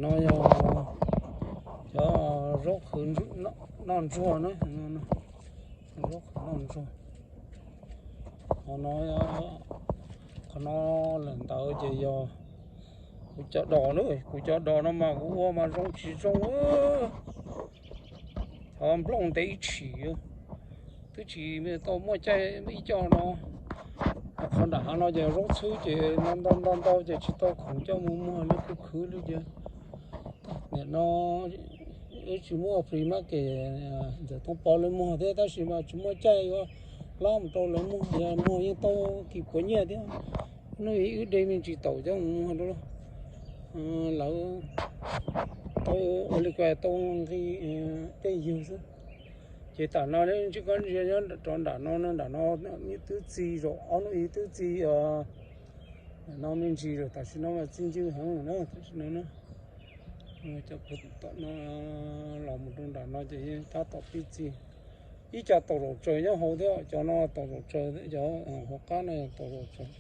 No yog cov zaub qhwv noj ntsuag na, zaub qhwv noj ntsuag. Qhov no, qhov no lawm ntawd ces yog kuv cov dos na, kuv cov dos no mas kuv ua mas zoo tsis zoo, cov nplooj ntev ib tshim, twb tsis tau muaj caij ib co no. Qhov nram hav no ces zaub txhwb ces ntau ntau ntau ces tsis tau khoom coj mus muag li, khwv khwv li ces nim no wb tsis muaj free market, Ntxawm Tooj Pov lawv muag thiab tab sis mas tsis muaj caij yuav hlob mus rau lawv muag, yog muag yeej tau kis puav nyiaj thiab. Hnub ib wb de me ntsis taum coj mus muag rau lawv, tau ua li ko tau nqi tej yug xwb. Ces tam no ntsib koj ntsia nyob rau nram no, nram no twb txi zaum ob hnub ib twb txi, no me ntsis lawm, tam sim no mas txi ncw heev na, tam sim no na. Cov kuv tom no los mus rau nram no ces yeej tab tom pib txi. Ib co taum zaum tsaws nyob hauv thiab, cov no taum zaum tsaws, cov hauv qab no taum zaum tsaws.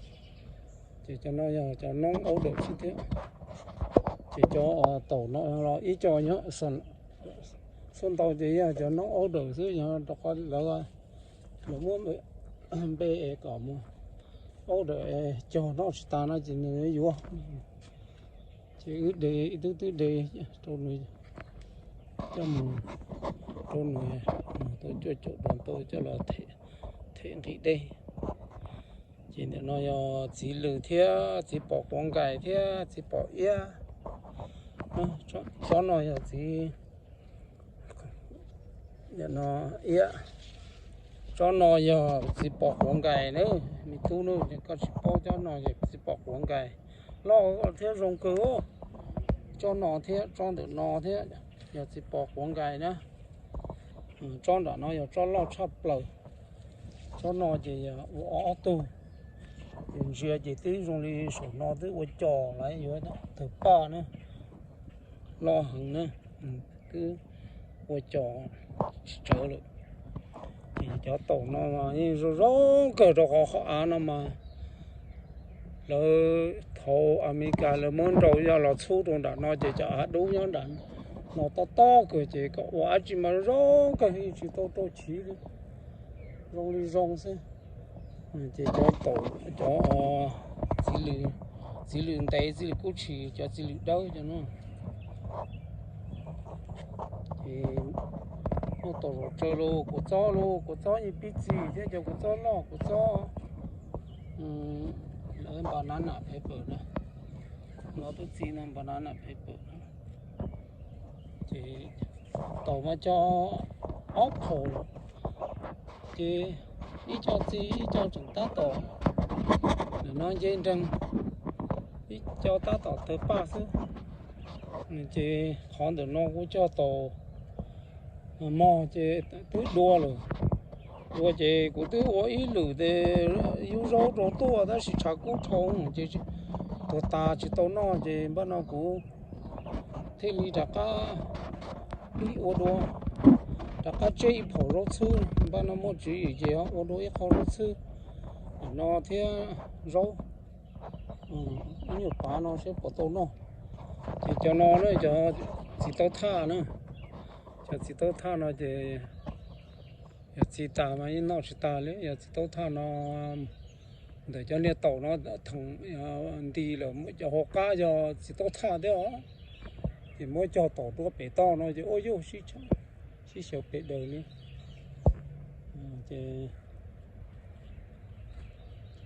Ces cov no yog cov noob aub dawm xwb thiab. Ces cov taum no los ib co nyob xub ntau ces yog cov noob aub dawm xwb, yog rau qhov lawv, lawv muab npe es kom mus aub dawm cog noj tsis tas no ces nws yuav. Ces wb de ib tug twb de rau nws, coj mus rau nws, tau cuaj caum dua tau coj los them nqhis dej. Ces ntawm no yog txiv lws thiab txiv pom quav nkais thiab txiv pom iab. Tsob no yog txiv, ntawm no iab. Tsob no yog txiv pom quav nkais na, me tub na, koj tsis paub, tsob no yog txiv pom quav nkais, loj thiab zoo kawg. Tsob no thiab tsob ntawm no thiab yog txiv pom quav nkais na. Tsob nram no yog tsob loj tshaj plaws. Tsob no ces yog ua ob tug, ces ntsia ces twb zoo li saum no twb ua cos lawm, yuav tawg paj na, loj heev na, twb ua cos tsis tsawg lawm. Ces cov taum no mas yeej zoo zoo kawg rau qhov qhov av no mas lawv thaum Amelikas lawv muab nrau yog los txhub rau nram no ces cov av dub nyob nram no tob tob kawg ces kom ua dab tsi mas zoo kawg, yeej tsis tau rau chiv li, zoo li zoo xwb. Ces cov taum, cov txiv lws ntev, txiv lws kub tshis, cov txiv lws dawb cov no. Ces muaj taum zaum tsaws los, kua txob los, kua txob yeej pib txi thiab, cov kua txob loj, kua txob, lawv banana pepper na, no twb txi no, banana pepper. Ces taum mas cog ob phaum lawm, ces ib co txi ib co tseem tab tom, ntawm no nce nreeg, ib co tab tom tawg paj xwb. Ces qhov ntawm no kuv cog taum mog ces twb dua lawm. Dua ces kuv twb ua ib lwm tes yub zaub rau tuaj tab sis tshav kub dhau ces tuag tas tsis tau noj ces npaj no kuv thiaj li rov qab ua dua, rov qab tseb ib phaum zaub txhwb, npaj no muaj tswv yim ces ua dua ib qho zaub txhwb no thiab zaub ib nyuag pav no seb puas tau noj. Ces cov no na cov txiv taub thaj na, cov txiv taub thaj no ces yog txi tas mas yeej noj tsis tag li, yog txiv taub thaj no ntawm cov niag taum no theem nti lawm, cov hauv qab yog txiv taub thaj thiab os. Ces muab cog taum rau pem toj no ces ua yuj sib xyaw pem daws li. Ces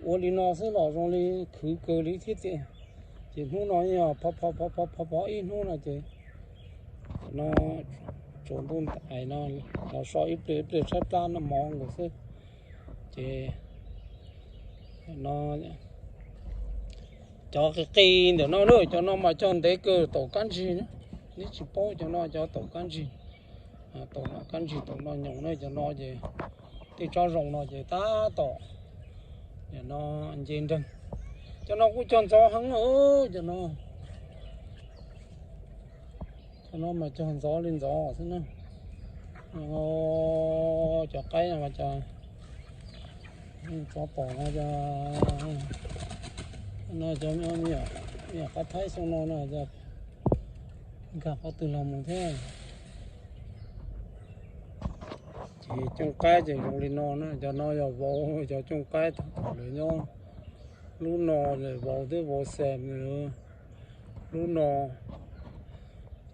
ua li no xwb los zoo li khwv kawg li thiab tiag. Ces hnub no yog pho pho pho pho pho ib hnub no ces no tsaus ntuj ntais no los so ib pliag ib pliag tshaib plab noj mov nkaus xwb. Ces no cov qis qis ntawm no na, cov no mas cog ntev kawg, taum kab ntsig na. Neb tsis paub cov no cov taum kab ntsig, taum kab ntsig taum no nyoos na, cov no ces tej tsob zoo no ces tab tom no nce nreeg. Cov no kuj cog ntxov heev, cov no, cov no mas cog ntxov li ntxov xwb na. Cov qaib no mas cov ntxov tom no, no cov me nyuam qab thaib xyoo no no, Nkag qhov twg los mus thiab. Ces cooj qaib ces zoo li no na, cov no yog vauv, cov cooj qaib thaum lawv nyob lub no, vauv twb vauv xem lub no.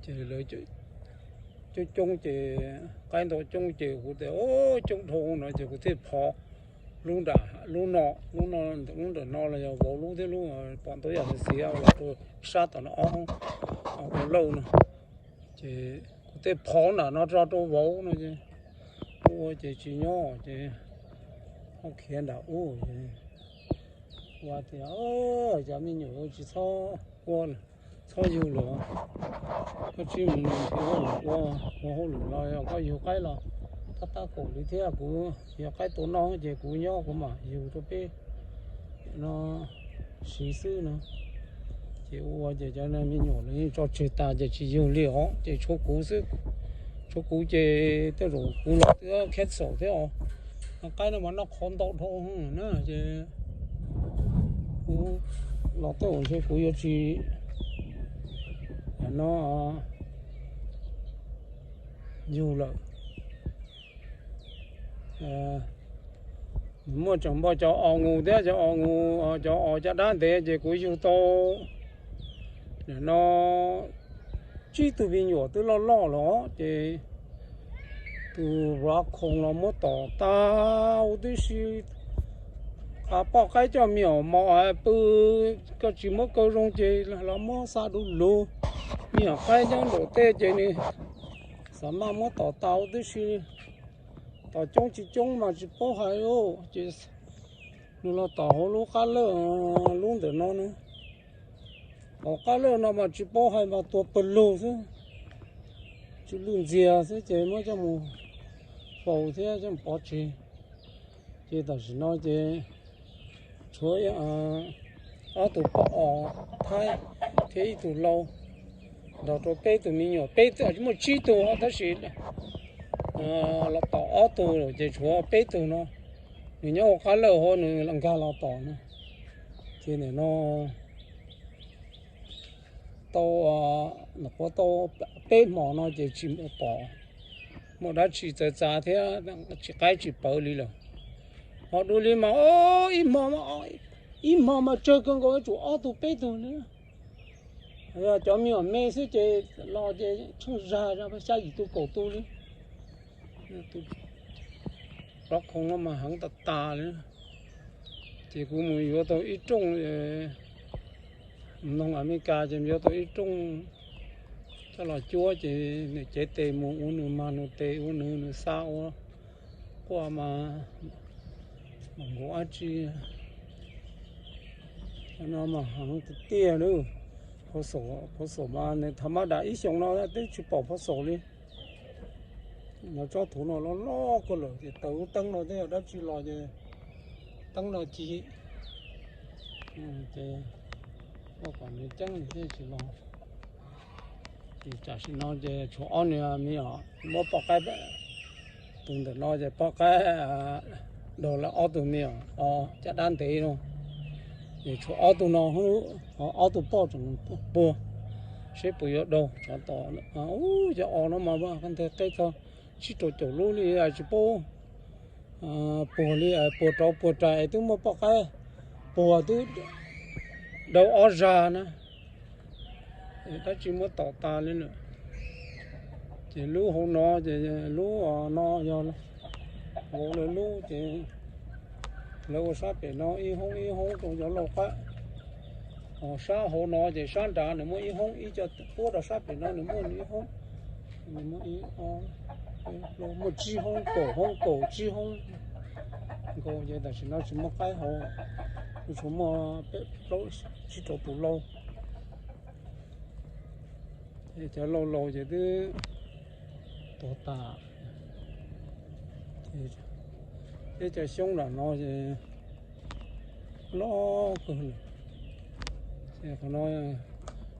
Ces lawv coob coob ces, qaib ntau coob ces kuv tias o, coob dhau no ces kuv thiaj phov lub nram, lub no, lub no, lub nram no los yog vauv lub thiab lub, pom ntau yam xiav los rau sab tom no ob, ua lawj no. Ces kuv thiaj phov nram no tso rau vauv no ces ua ces tsis nyob ces ho khiav nram ub ces ua tias cov me nyuam tsis txhob ua, txhob yug lawm. Koj tsis mus nrhiav ua, ua hauj lwm los yog koj yug qaib los tab tab kaum li thiab, kuv yog qaib tua noj ces kuv nyob kuv mam yug rau peb no siv xwb no. Ces ua ces cov me nyuam lawv yeej tso tseg tas ces tsis yug li os, ces tshuav kuv xwb. Tshuav kuv ces tej zaum kuv los twb cancel thiab os. Qaib no mas noj qhov ntau dhau na ces kuv los tej zaum ntshe kuv yuav tsis no yug lawm. Muaj tseem npaj cov os nus thiab, cov os nus, cov os caj dab ntev ces kuv yug tau no tsib tug me nyuam twb loj loj los ces tus Vodafone los muab tom tas huv tib si. Poj qaib coj me nyuam mos pw, koj tsis muab kaw zoo ces los muab xa du lug. Me nyuam qaib nyob nraum tej ces nws xav maj muab tom tas huv tib si. Tom coob tsis coob mas tsis paub hais ces nws los tom hauv lub qab lawj, lub ntawm no na. Hauv qab lawj no mas tsis paub hais mas tuag pawg lug xwb, tsw lwj ntxiag xwb ces muab coj mus faus thiab coj mus pov tseg. Ces tam sim no ces tshuav ob tug poj os Thaib thiab ib tug lau, nrog rau peb tug me nyuam, peb muaj tsib tug tab sis los tom ob tug lawm ces tshuav peb tug no. Nws nyob hauv qab lawj hauv, nws nkag los tom no. Ces nim no tau, nyuam qhuav tau peb hmo no ces tsis pom muaj dab tsi txawv txav thiab, tsis qaib tsis pawv li lawm. Ho dua li mas ib hmo, ib hmo mas tsawg kawg nkaus yuav tsum ob tug peb tug li. Yog cov me nyuam me xwb ces los ces tsheej zag xya yim tu kaum tu li. Vodafone no mas heev tas tas li. Ces kuv mus yuav tau ib rooj, noog Amelikas ces yuav tau ib rooj coj los cuab ces nws cev tes mus ua nws mag nws tes, ua nws, nws xa ua quaj mas mam nkaus dab tsi. No mas heev tiag tiag li. Phav xom mas nws thav mab dam ib xyoos no twb tsis pom phav xom li. Nws tsob thuv no loj loj kawg lawm ces taws lub teeb no twb yog dab tsi los ces teeb no ci. Ces ua kom nws ceeb thiaj tsis los. Ces tam sim no ces tshuav ob niag me nyuam muab poj qaib, tus ntawm no ces poj qaib daug lawv ob tug me nyuam os caj dab ntev no. Ces tshuav ob tug no, ob tug poj tseem puag, seb puas yuav daug tsov tom. Ub, cov os no mas nteg qeb txog tsib rau caum lub li tsis paub puag li, puag rau puag rais twb muaj poj qaib puag twb daug ob zag na. Dab tsi muab tom tas li lawm. Ces lub hauv no ces lub no yog nkaus lawv lub ces lawv ua sab pem no ib hoob ib hoob rau cov lau qaib. Ho sab hauv no ces sab nrad nws muaj ib hoob, ib co puab rau sab pem no nws muaj nws ib hoob. Nws muaj ib, muaj tsib hoob, kaum hoob, kaum tsib hoob nkaus ces tam sim no tsis muaj qaib hauv, tsuas muaj peb plaub tsib rau tus lau. Cov lau laus ces twb tuag tas. Peb cov xyoob nram no ces loj kawg li. Qhov no,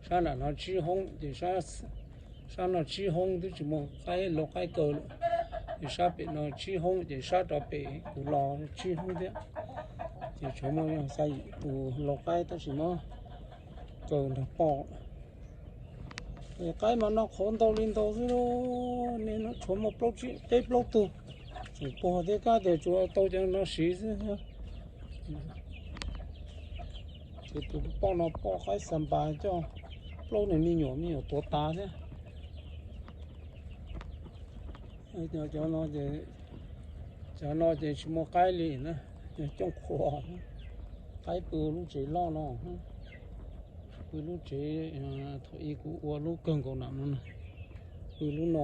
sab nram no tsib hoob ces sab no tsib hoob twb tsis muaj qaib lau qaib kaw lawm. Ces sab pem no tsib hoob ces sab rov pem kuv los tsib hoob thiab. Ces tshuav muaj xa yim tus lau qaib tab sis muab kaw nrog poj. Qaib mas noj qhauv ntau li ntau xwb, niaj hnub tshuav muaj plaub tsib peb plaub tug. Tseem puag thiab, kab tias tsuas tau cov no siv xwb. Ces tus poj no poj qaib xa npas coj plaub niag me nyuam, me nyuam tuav tas thiab. Cov no, cov no ces tsis muaj qaib li na, cooj qhuav. Qaib pw lub tsev loj no, pw lub tsev thaum ub kuv ua lub kawg nkaus nram no, pw lub no.